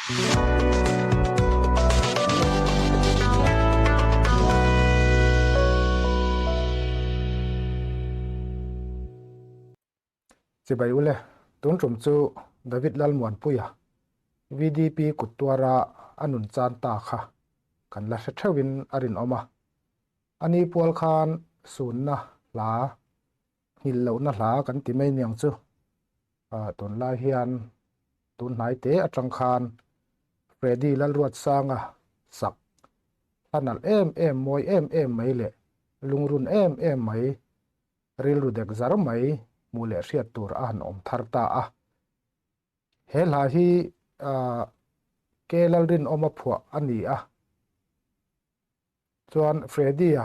Chibai ule, tun tum chu David Lalmuanpuia VDP kut tuara a nun chan ta kha kan la hre theuhin a rinawm a. Ani pual khan sunna hla nghilh lohna hla kan ti mai niang chu. Tunlai hian tun hnai te atang khan Freddy Lalruatsanga sak hla nalh em em mawi em em mai leh lungrun em em mai rilru dek zar mai hmuh leh hriat tur a han awm thar ta a. He hla hi Ke Lalrinawma phuah a ni a. Chuan Freddy-a,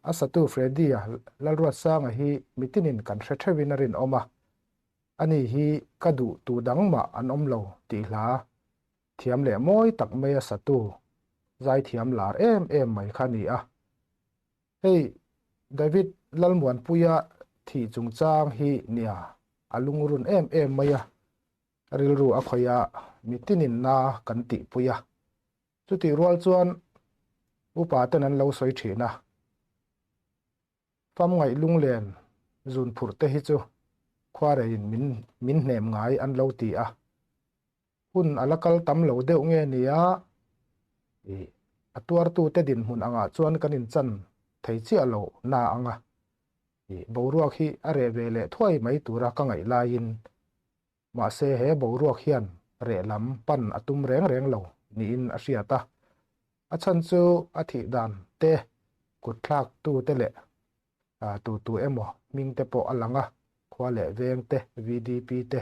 a satu Freddy-a Lalruatsanga hi mitinin kan hre theuhin a rinawm a, ani hi ka duh tu dang mah an awm lo tih hla thiam leh mawi tak maia satu zaithiam lar em em mai kha a ni a. Hei David Lalmuanpuia thih chungchang hi nia a lungrun em em mai a, rilru a khawih a, mitinin na kan tihpui a. Chutih rual chuan upa ten an lo sawi thin a, Famngaih lunglen zun phurh te hi chu khuareiin min min hnem ngai an lo ti a, hun a la kal tam lo deuh nge nia ih a tuartute dinhmun angah chuan kan inchan thei chiah lo na ang a, ih boruak hi a reh ve leh thuai mai tura ka ngaih laiin Mahse he boruak hian reh lam pan a tum reng reng lo niin a hriat a, a chhan chu a thih dan te, kut thlak tu te leh tu tu emaw hming te pawh a lang a, khua leh veng te, VDP te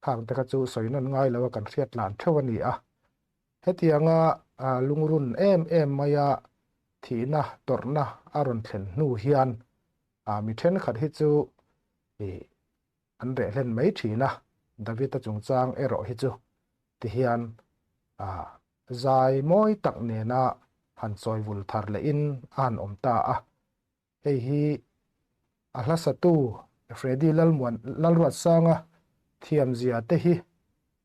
khang te kha chu sawi nawn ngai lo a kan hriat tlan theuh a ni a. Hetianga lungrun em em maia thihna tawrhna a rawn thlen hnu hian mi thenkhat hi chu ih an reh hlen mai thin a, David-a chungchang erawh hi chu tihian ah zai mawi tak nena han chawi vul thar lehin a han awm ta a, hei hi a hla satu Freddy Lalmuan Lalruatsanga thiamzia te hi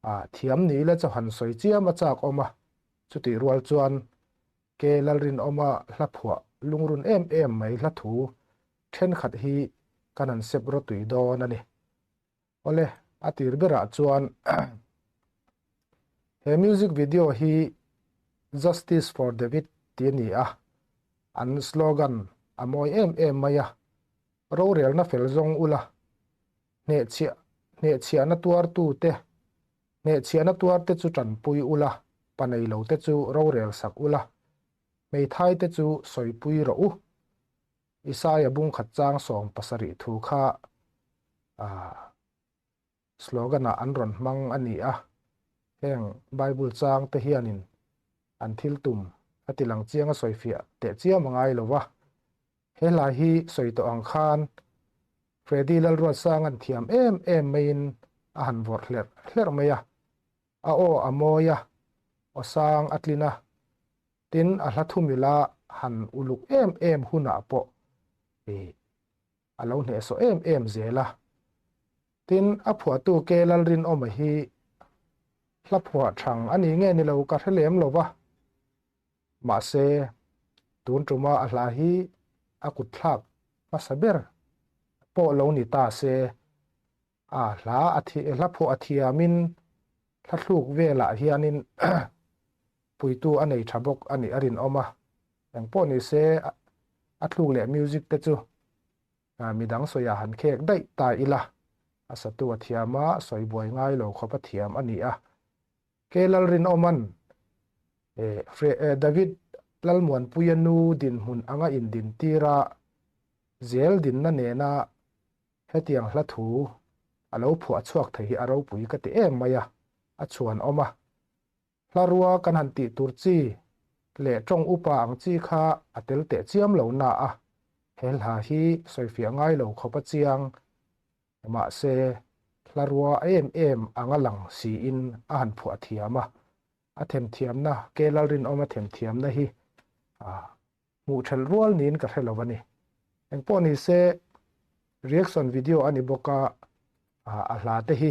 ah thiam ni ila chu han sawi chiam a chak awm a, chutih rual chuan Ke Lalrinawma hla phuah lungrun em em mai hla thu thenkhat hi kan han sep rawtui dawn a ni. Awle, a tir berah chuan he music video hi Justice for David tih a ni a, an slogan a mawi em em mai a, Rorelna fel zawng ula, hnehchhiah hnehchhiahna tuartute Hnehchhiahna tuarte chu tanpui ula, pa nei lote chu rorel sak ula, hmeithaite chu sawipui rawh u. Isaia bungkhat chang 70 thu kha slogan-ah an rawn hmang a ni a, heng Bible changte hianin an thil tum a ti lang chiang a sawifiah teh chiam a ngai lo va. He hla hi sawi tawh ang khan Freddy Lalruatsanga'n thiam em em maiin a han vawrh hlerh hlerh mai a, a aw a mawi a, aw sang a tlin a, tin a hla thumila han uluk em em hunah pawh ih a lo hnehsawh em em zel a. Tin a phuahtu Ke Lalrinawma hi hla phuah thang a ni nge ni lo ka hre lem lo va. Mahse, tun tuma a hla hi a kut thlak hmasa ber pawh lo ni ta se, a hla a thi hla phuah a thiamin hla thluk velah hianin puitu a nei tha bawk a nih a rinawm a. Engpawh ni se, a thluk leh music te chu midang sawiah han khek daih ta ila, a satu a thiam a, sawi buai ngai lo khawp a thiam a ni a. Ke Lalrinawma'n David Lalmuanpuia nu dinhmun anga indintir a, zel dinna nena hetiang hla thu a lo phuah chhuak thei hi a ropui ka ti em mai a, a chhuanawm a. Hla rua kan han tih tur chi leh tawng upa ang chi kha a tel teh chiam lo na a, he hla hi sawifiah ngai lo khawp a chiang. Mahse, hla rua em em anga lang siin a han phuah thiam a, a themthiamna, Ke Lalrinawma themthiamna hi hmuh thelh rual niin ka hre lo a ni. Engpawh ni se, reaction video a ni bawk a, a hla te hi.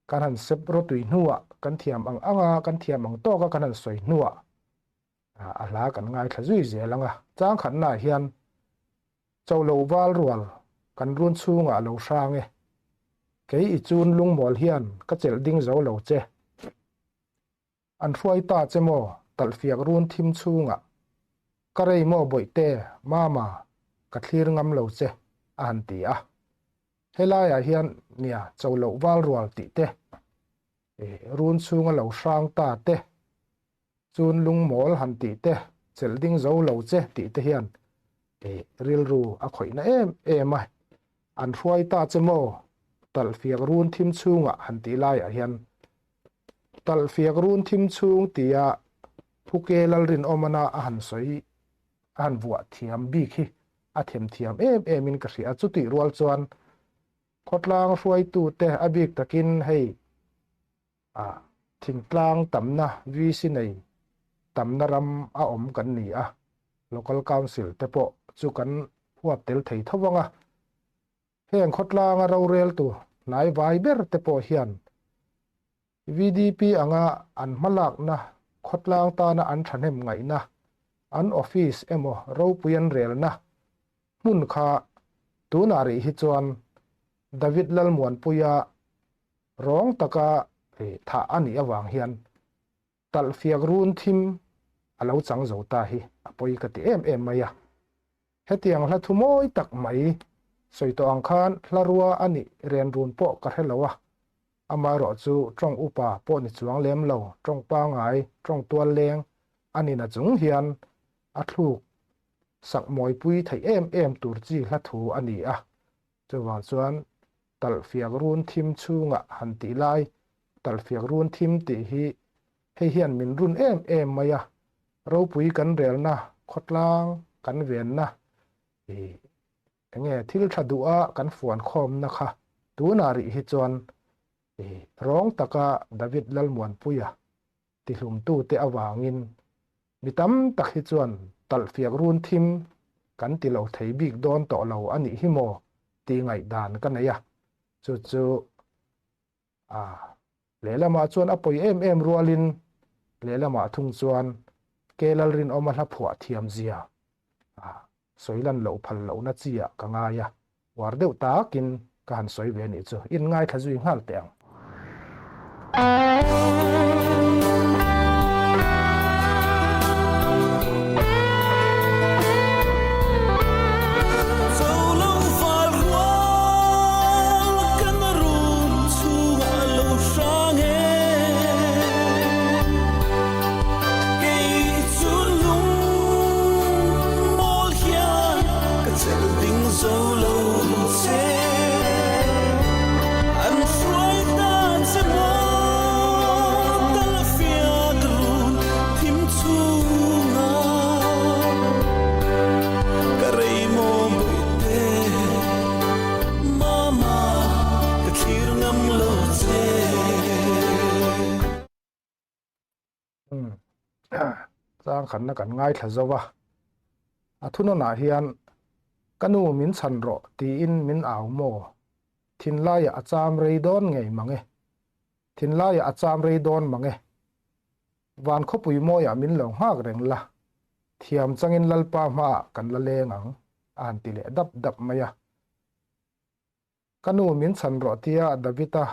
Kan han sep rawtui hnuah kan thiam ang anga kan thiam ang tawka kan han sawi hnuah a hla kan ngaithla zui zel ang a. Chang khatnaah hian Cholo val rual kan run chhungah lo hrang e. Kei i chun lungmawl hian ka chelh ding zo lo che. An hruai ta che maw talhfiak run thim chhungah ka rei maw bawihte mama ka thlir ngam lo che a han ti a. Helaiah hian nia cho loh val rual tih te, run chhunga lo hrang ta te, chun lungmawl han tih te, chelh ding zo lo che tih te hian rilru a khawihna em em a. An hruai ta che maw talhfiak run thim chhungah han tih laiah hian Talhfiak run thim chhung tia Phuke Lalrinawmana a han sawi a han vuah thiam bik hi a them thiam em em in ka hria. Chutih rual chuan khawtlang hruaitute a bik takin hei a thingtlang tamna VC nei tamna ram a awm kan ni a, Local Council te pawh chu kan huap tel thei tho vang a. Heng khawtlanga roreltu hnaivai ber te pawh hian VDP anga an hmalakna khawtlang tana an thahnem ngaihna, an office emaw ropui an relna hmun kha tunah rih hi chuan David Lalmuanpuia rawng taka thah a nih avang hian Talhfiak run thim a lo chang zo ta hi a pawi ka ti em em mai a. Hetiang hla thu mawi tak mai sawi tawh ang khan hla rua a nih ren run pawh ka hre lo a, amaherawh chu tawng upa pawh ni chuang lem lo, tawng pangai, tawng tual leng a ni na chung hian a thluk sak mawipui theih em em tur chi hla thu a ni a. Chuvang chuan talhfiak run thim chhungah han tih lai, talhfiak run thim tih hi hei hian min run em em mai a, ropui kan relna, khawtlang kan venna, ih enge thil tha duha kan fuan khawmna kha tunah rih hi chuan ih rawng taka David Lalmuanpuia tihlumtute avangin mi tam tak hi chuan talhfiak run thim kan ti lo thei bik dawn tawh lo a nih hi maw tih ngaihdan ka nei a, chu chu a lehlamah chuan a pawi em em rualin lehlamah thung chuan ke Lalrinawma hla phuah thiam zia a sawi lan loh phal lohna chi ah ka ngai a, uar deuh takin ka han sawi ve nih chu in ngaithla zui nghal teh ang. Chang khatna kan ngaithla zo a, a thunawnah hian ka nu min chhan rawh tiin min au maw? Thinlaiah a cham rei dawn ngei mang e. Thinlaiah a cham rei dawn mang e. Van khawpui mawiah min lo nghak reng la, thiam changin Lalpa hmaah kan la leng ang, a han ti leh dap dap mai a. Ka nu min chhan rawh tia David-a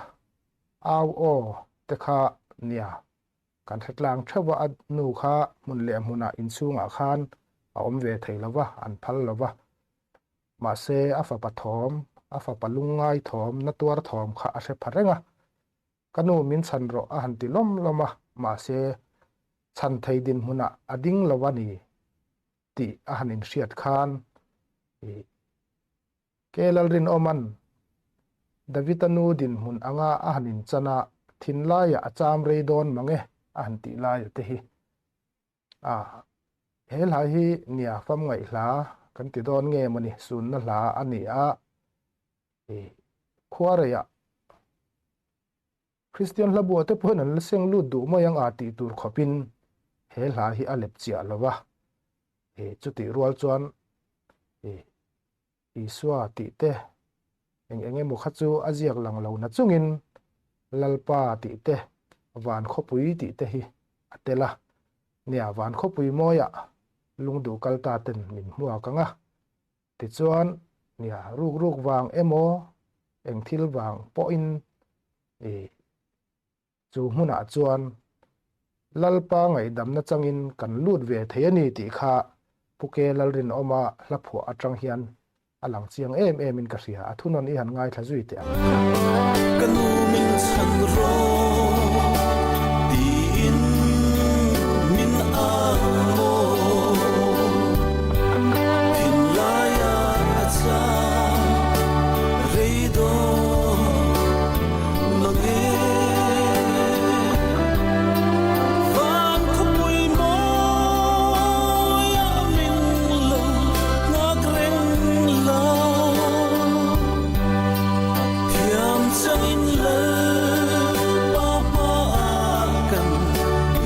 au aw te kha nia, kan hre tlang theuh a, a nu kha hmun leh hmunah inchhungah khan a awm ve thei lo va, an phal lo va. Mahse a fapa thawm, a fapa lungngai thawm, na tuar thawm kha a hre pha reng a. Ka nu min chhan rawh a han ti lawm lawm a, mahse chhan thei dinhmunah a ding lo a ni tih a han inhriat khan ih Ke Lalrinawma'n Davida nu dinhmun anga a han inchan a, thinlaiah a cham rei dawn mang e a han tih laia te hi. A, he hla hi nia famngaih hla kan ti dawn nge mawni sunna hla a ni a, i khuareiah Kristian hla buah te pawhin an la seng lut duh mai ang a tih tur khawpin he hla hi a lep chiah lo va. I chutih rual chuan i Isua tih te eng eng emaw kha chu a ziak lang lo na chungin Lalpa tih te, Van khawpui tih te hi a tel a. Nia, Van khawpui mawiah lungduh kal ta ten min hmuak ang a. Tichuan, nia, ruk ruk vang emaw, eng thil vang pawhin i chu hmunah chuan Lalpa ngaihdamna changin kan lut ve thei a ni tih kha Pu Ke Lalrinawma hla phuah atang hian a lang chiang em em in ka hria, a thunawn i han ngaithla zui teh ang. Ka nu min chhan rawh tiin min au maw? Thinlaia a chang rei dawn mang e. Van khawpui mawiah min lo nghak reng la. Thiam changin Lalpa hmaah kan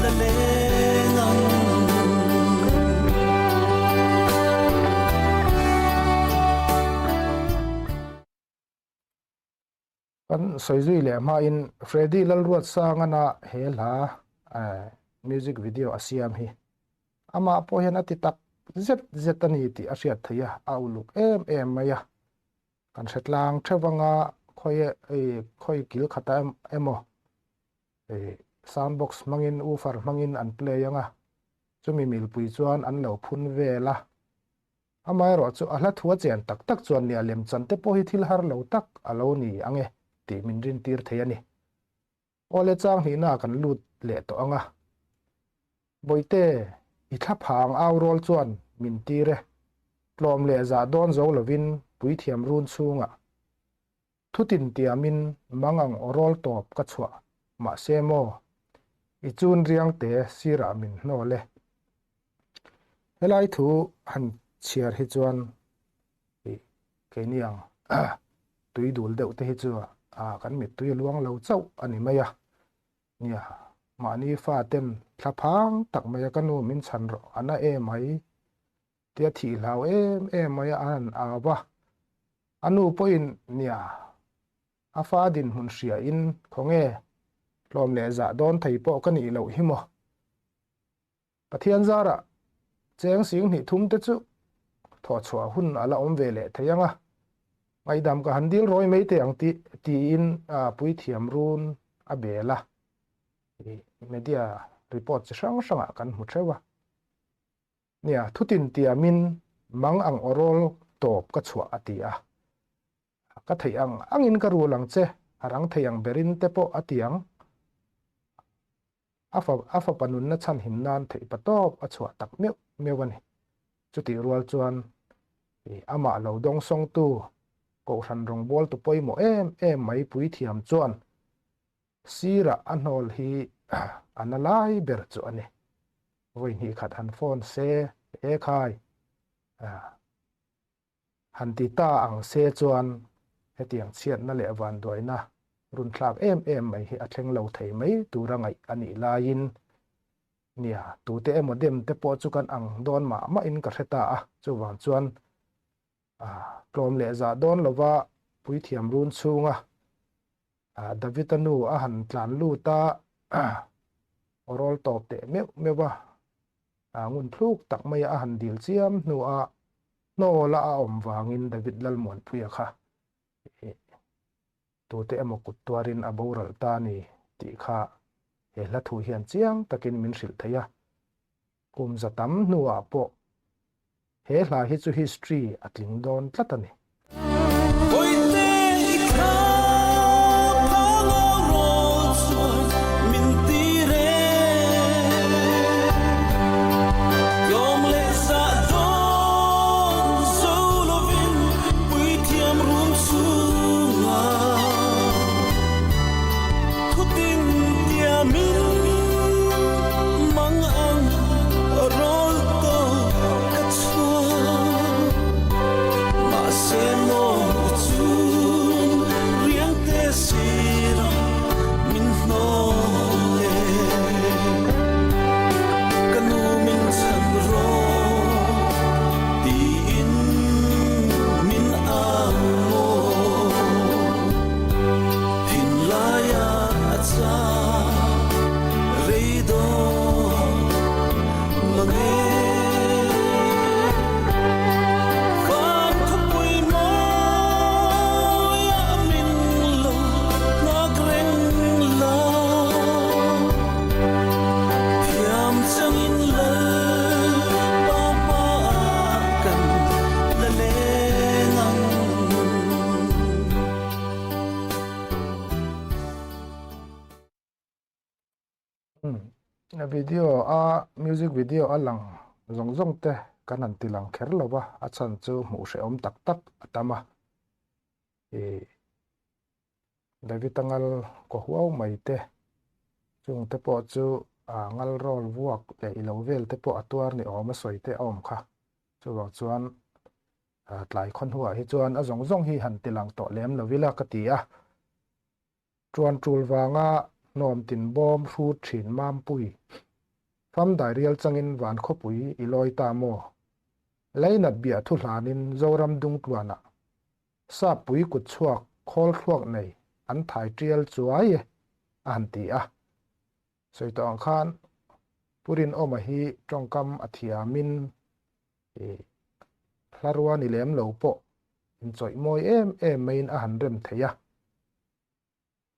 la leng ang. Kan sawi zui leh hmain Freddy Lalruatsangana he hla music video a siam hi amah pawh hian a ti tak zet zet a ni tih a hriat theih a, a uluk em em mai a. Kan hre tlang theuh anga khawi khawi kil khata emaw sound box hmangin woofer hmangin an play anga chumi milpui chuan an lo phun vel a. Amaherawh chu a hla thu a chen tak tak chuan nia lem chan te pawh hi thil har lo tak a lo ni ang e tih min rintir thei a ni. Awle chang hnihna kan lut leh tawh ang a. Bawihte, i thla phang au rawl chuan min tir e. Tlawm leh zah dawn zo lovin puithiam run chhungah thutin tiamin mangang aw rawl tawp ka chhuah mahse maw i chun riangte sirah min hnawl e. Helai thu han chhiar hi chuan ih keini ang tui dul deuh te hi chu kan mittui a luang lo chauh a ni mai a. Nia, mahni fa ten thla phang tak mai a ka nu min chhan rawh a na em mai tia thih hlau em em mai a an han au va. A nu pawhin nia, a fa dinhmun hria in khawnge tlawm leh zah dawn thei pawh ka nih loh hi maw. Pathian zarah cheng sing hnih thum te chu thawhchhuah hun a la awm ve leh thei ang a, ngaihdam ka han dil rawi mai teh ang tih tiin puithiam run a bel a, media report chi hrang hrangah kan hmu theuh a. Nia, thutin tiamin mang ang awrawl tawp ka chhuah a ti a, Ka theih ang angin ka rul ang che, a rang thei ang berin te pawh a ti ang. A fa a fapa nunna chhanhim nan theih pa tawp a chhuah tak meuh meuh a ni. Chutih rual chuan ih amah lo dawngsawngtu Kohhran rawngbawltu pawimawh em em mai puithiam chuan sirah a hnawl hi a na lai ber chu a ni. Vawi hnih khat han phone se, E khai, Han ti ta ang se chuan hetiang chhiatna leh vanduaina runthlak em em mai hi a thleng lo thei mai tura ngaih a nih laiin nia tute emaw dem te pawh chu kan ang dawn mah mahin ka hre ta a, chuvang chuan tlawm leh zah dawn lova puithiam run chhunga David-a nu a han tlan lut a, aw rawl tawp teh meuh meuh a, ngun thluk tak maia a han dil chiam hnuah hnawla a awm vangin David Lalmuanpuia kha tute emaw kut tuarin a boral ta a ni tih kha he hla thu hian chiang takin min hrilh thei a. Kum za tam hnuah pawh he hla hi chu history a tling dawn tlat a ni. Bawihte i thla phang aw rawl chuan min ti reng. Tlawm leh zah dawn zo lovin puithiam run chungah thutin tiamin mang ang rawl tawp ka chhuak. Mahse. Umm video a music video a lang zawng zawng te kan han ti lang kher lo va, a chhan chu hmuh hrehawm tak tak a tam a. Ih David a ngal kaw huau mai te chung te pawh chu a ngal rawl vuak leh ilo vel te pawh a tuar ni awm a sawi te a awm kha. Chuvang chuan tlai khaw hnuah hi chuan a zawng zawng hi han ti lang tawh lem lo ila ka ti a. Tuan tul vanga hnawm tin bawm hrut thin Mampui. Fam dairial changin van khawpui i lawi ta maw? Leinat biah thu hlanin Zoram dungtluanah Sappui kut chhuak khawl thluak nei an thai tial chuai e a han ti a. Sawi tawh ang khan Pu Rinawma hi tawngkam a thiamin ih hlarua ni lem lo pawh inchawih mawi em em maiin a han rem thei a.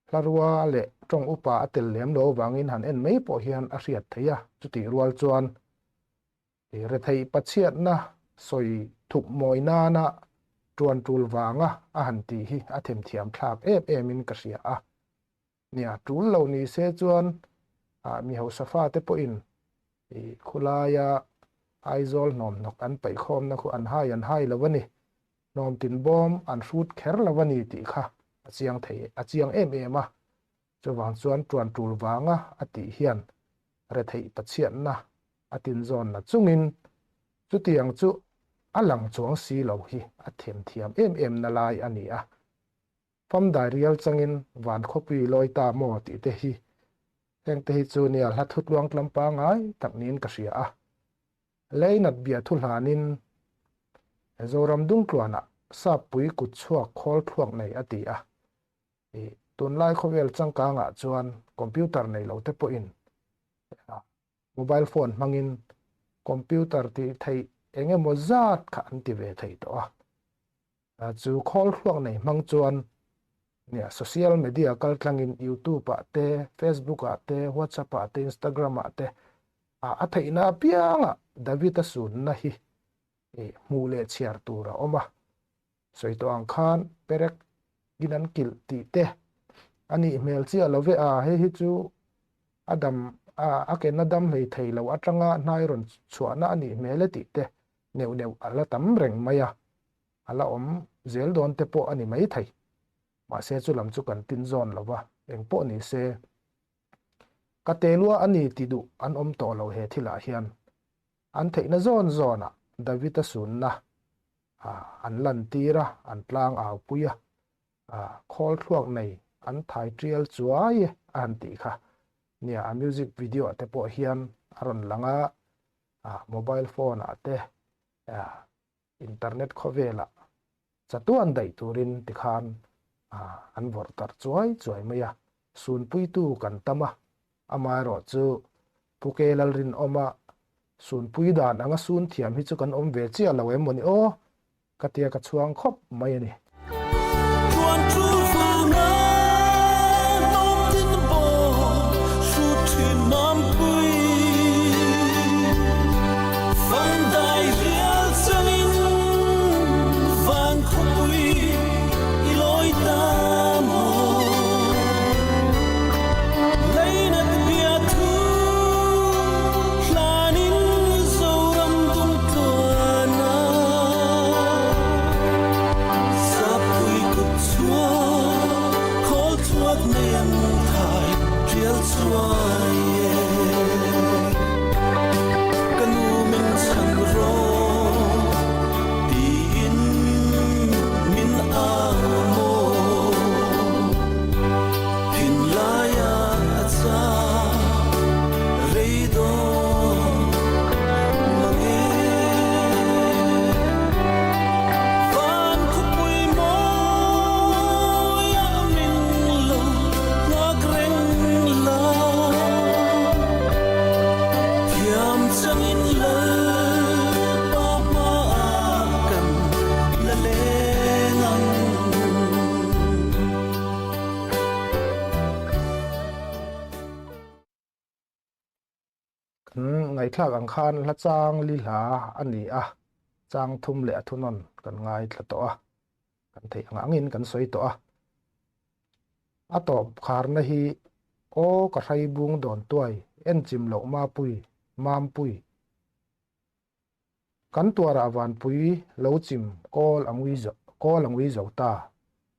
Hlarua leh tawng upa a tel lem lo avangin han en mai pawh hian a hriat thei a, chutih rual chuan ih retheih pachhiatna sawi thup mawi nana tuan tul vanga a han tih hi a themthiam thlak em emin ka hria a. Nia, tul lo ni se chuan ah mi hausa fate pawhin ih khulaia Aizawl hnawmhnawk an paihkhawmna khu an hai an hai lo a ni. Hnawm tin bawm an hrut kher lo a ni tih kha a chiang thei a chiang em em a. Chuvang chuan tuan tul vanga a tih hian retheih pachhiatna a tinzawnna chungin chutiang chu a lang chuang si lo hi a themthiam em em na lai a ni a. Fam dairial changin van khawpui lawi ta maw tih te hi heng te hi chu nia hla thu tluang tlam pangai tak niin ka hria a. Leinat bia thu hlanin Zoram dungtluanah Sappui kut chhuak khawl thluak nei a ti a. Ih tunlai khawvel changkangah chuan computer nei lo te pawhin mobile phone hmangin computer tih theih eng emaw zat kha an ti ve thei tawh a. Chu khawl hruak nei hmang chuan nia social media kal tlangin youtube ah te, facebook ah te, whatsapp ah te, instagram ah te a theihna apiangah David-a sunna hi hmuh leh chhiar tur a awm a. Sawi tawh ang khan perek in an kilh tih te a nih hmel chiah lo ve a, hei hi chu a dam a kenna dam hlei thei lo atanga hnai rawn chhuahna a nih hmel e tih te neuh neuh a la tam reng mai a, a la awm zel dawn te pawh a ni mai thei. Mahse chu lam chu kan tin zawn lo va, eng pawh ni se ka telua a ni ti duh an awm tawh lo he thilah hian. An theihna zawn zawnah David-a sunna an lantir a, an tlang au pui a, khawl thluak nei an thai tial chuai e a han tih kha. Nia, a music video ah te pawh hian a rawn lang a, mobile phone ah te internet khawvelah chatuan daih turin tikhan an vawrh tarh chuai chuai mai a, sunpuitu kan tam a, amaherawh chu Pu Ke Lalrinawma sunpui dan anga sun thiam hi chu kan awm ve chiah lo em mawni aw ka tia ka chhuang khawp mai a ni. Kan ngaihthlak ang khan hla chang li hla a ni a, chang thum leh a thunawn kan ngaithla tawh a, kan theih ang angin kan sawi tawh a. A tawp kharna hi aw ka hrai bung dawn tuai En chim loh Mapui, Mampui. Kan tuarah vanpui lo chim kawl a ngui kawl a ngui zo ta.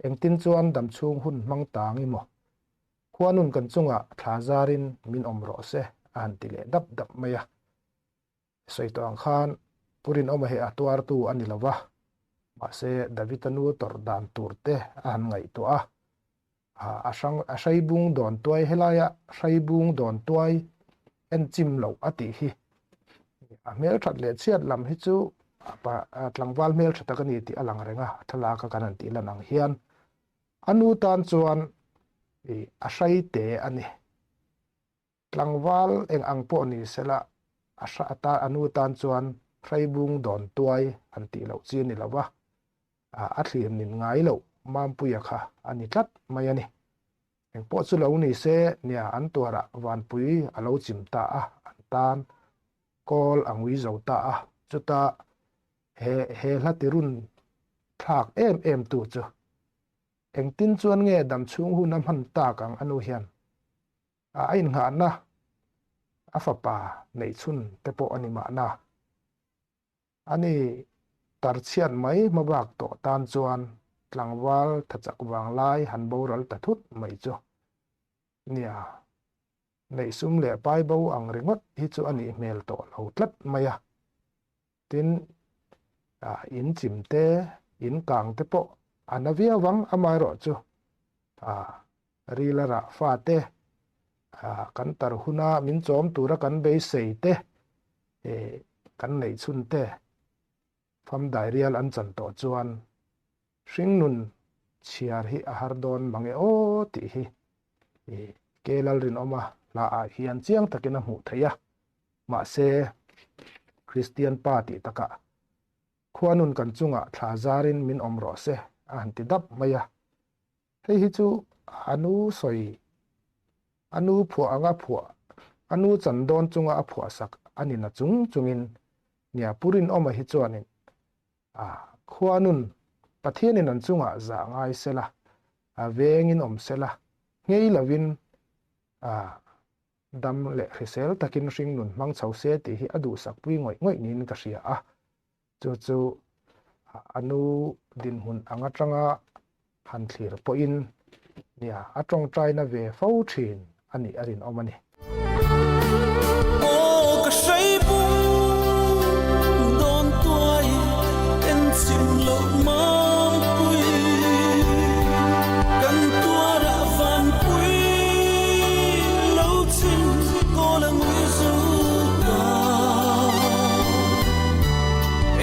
Engtin chuan damchhung hun hmang tang i maw? Khuanun kan chungah thla zarin min awm rawh se a han ti leh dap dap mai a. Sawi tawh ang khan Pu Rinawma hi a tuartu a ni lo va, mahse Davida nu tawrh dan tur te a han ngaihtuah a, a hrang a hraibung dawn tuai helaia hraibung dawn tuai en chim loh a tih hi a hmelthat leh chhiat lam hi chu a tlangval hmeltha tak a ni tih a lang reng a, a thlalak a kan han tih lan ang hian a nu tan chuan a hrai te a ni. Tlangval eng ang pawh ni sela, a hra ata a nu tan chuan hraibung dawn tuai han tih loh chi a ni lo va, a thlir nin ngai loh Mampuia kha a ni tlat mai a ni. Eng pawh chu lo ni se, nia an tuarah Vanpui a lo chim ta a, an tan kawl a ngui zo ta a, chuta he he hla tirun thlak em em tu chu engtin chuan nge damchhung hun a hman tak ang a nu hian A innghahna a fapa neihchhun te pawh a ni mahna. Ani tarchhiat mai hmabak tawh tan chuan tlangval thachak vanglai han boral ta thut mai chu nia, neihsum leh paibo ang ringawt hi chu a nih hmel tawh lo tlat mai a. Tin, in chim te, in kang te pawh a na viau ang, amaherawhchu Rila rah fate, kan tar huna min chawm tura kan beisei te, kan neih chhun te fam dairial an chan tawh chuan hringnun chhiar hi a har dawn mang e aw tih hi Ke Lalrinawma hlaah hian chiang takin a hmuh theih a. Mahse, Kristian pa tih takah khuanun kan chungah thla zarin min awm rawh se a han ti dap mai a. Hei hi chu a nu sawi, a nu phuah anga phuah, a nu chan dawn chunga a phuah sak a ni na chung chungin nia Pu Rinawma hi chuanin a khuanun Pathianin an chungah zah ngai sela, a vengin awm sela, nghei lovin a dam leh hrisel takin hringnun hmang chho se tih hi a duhsakpui ngawih ngawih niin ka hria a. Chu chu a nu dinhmun ang atanga han thlir pawhin nia a tawngtaina ve fo thin a nih a rinawm a ni. Aw ka hreibung dawn tuai en chim loh mampui kan tuarah vanpui lo chim kawl a ngui zo ta.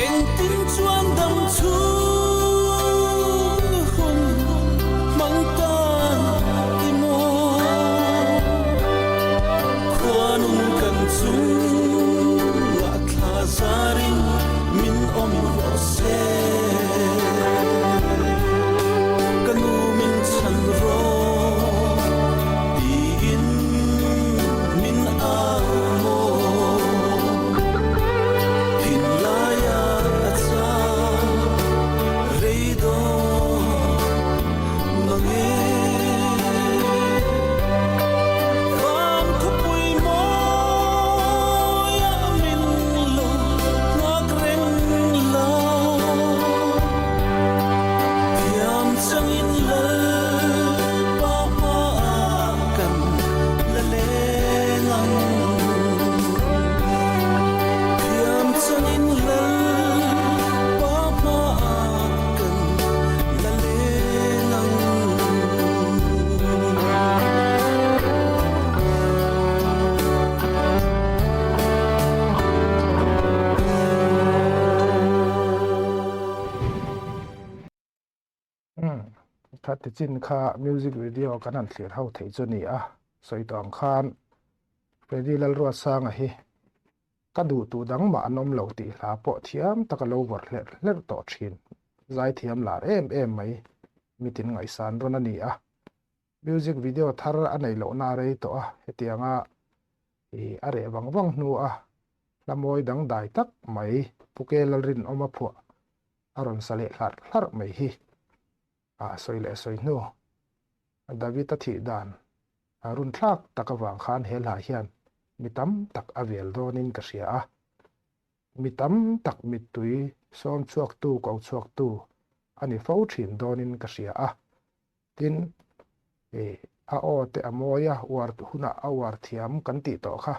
Engtin chuan dam chhung hun hmang tan i maw? Khuanun kan chungah thla zarin min awm rawh se. Ka nu min chhan rawh tiin min au maw? Thinlaia a chang rei dawn mang e. Van khawpui mawiah min lo nghak reng la. Thiam changin Lalpa hmaah kan la leng ang. Thiam changin Lalpa hmaah kan la leng ang. Umm, kha tichin kha music video kan han thlir ho theih chu ni a, sawi tawh ang khan Freddy Lalruatsanga hi ka duh tu dang mah an awm lo tih hla pawh thiam taka lo vawrh hlerh hlerh tawh thin, zaithiam lar em em mai mitin ngaihsan rawn a ni a, music video thar a neih lohna a rei tawh a, hetianga ih a reh vang vang hnu a hla mawi dangdai tak mai Pu Ke Lalrinawma phuah a rawn sa leh hlarh hlarh mai hi a sawi leh sawi hnu. David a thih dan a run thlak tak avang khan he hla hian mi tam tak a vel dawnin ka hria a. Mi tam tak mittui sawm chhuaktu ko chhuaktu a ni fo thin dawnin ka hria a. Tin, a aw te a mawi a, uar hunah a uar thiam kan tih tawh kha.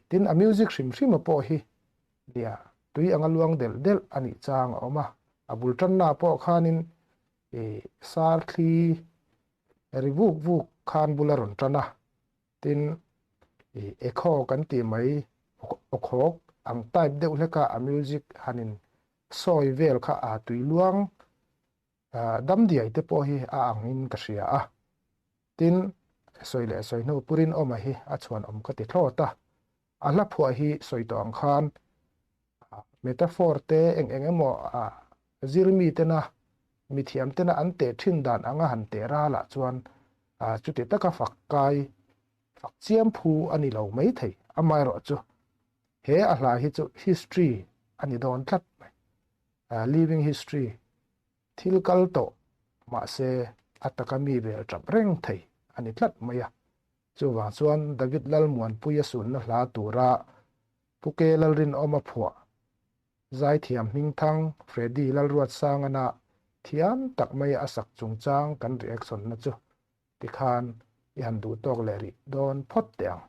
Tin, a music hrim hrima pawh hi nia tui anga luang delh delh a nih chang a awm a. A bul tanna pawh khanin sar thli ri vuk vuk khan bul a rawn tan a. Tin, echo kan tih mai awkhawk ang type deuh hleka a music hanin sawi vel kha a tui luang Damdiai te pawh hi a angin ka hria a, tin, sawi leh sawi hnu purin awma hi a chhuan awm ka ti thlawt a. A hla phuah hi sawi tawh ang khan metaphor te eng eng emaw zirmi tena mithiam tena an teh thin dan anga han teh ralah chuan chuti taka fak kai fak chiam phu a ni lo mai thei. Amaherawhchu he a hla hi chu history a ni dawn tlat mai. Living history thil kal tawh mahse a taka mi vel tap reng thei a ni tlat mai a. Chuvang chuan David Lalmuanpuia sunna hla tura Pu Ke Lalrinawma phuah Zaithiam Hmingthang Freddy Lalruatsangana thiam tak mai a sak chungchang kan reaction na chu tikhan i han duh tawk leh rih dawn phawt teh ang.